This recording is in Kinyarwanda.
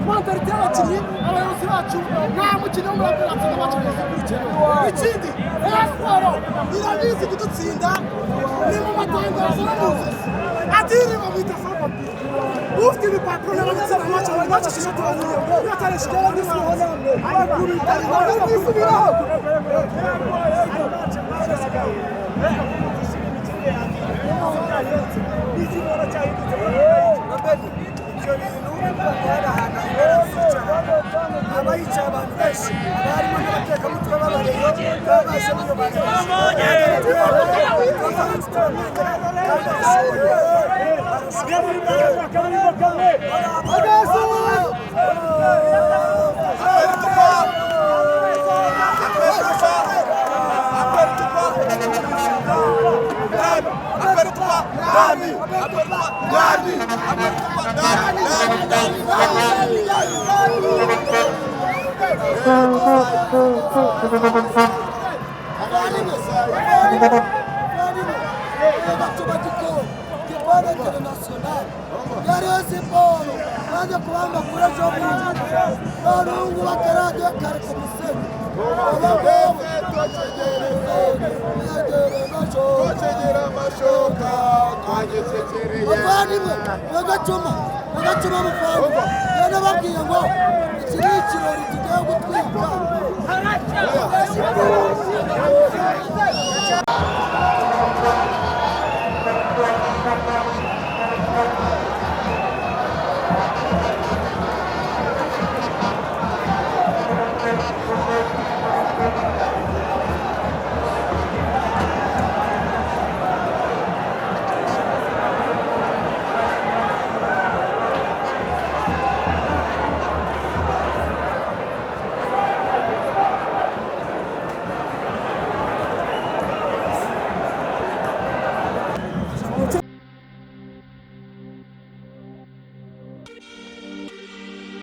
Mentalité y'abakinnyi, abayobozi bacu, nta mukinnyi wo muri APR atsinda match zikurikirana. Ikindi, Rayon Sport irabizi kudutsinda ni mu matangazo no mu nzozi. Adiri bamwita Fapapi, ufite ibipapuro n'abagitsinda match 6 bavuye iyo atareshye nisubiraho. Ibyo bintu ahantu haba hicaye abantu benshi, haba harimo n'abatekamutwe b'abareyo baba baje muyobozi. Rayon Sport baje kubamba kuri ejo bundi barungu bakaradiyo kare ku musenyi. Bavandimwe, bagacuma bagacuma muvandimwe, rero babwiye ngo iki ni ikirori tugiye gutwika.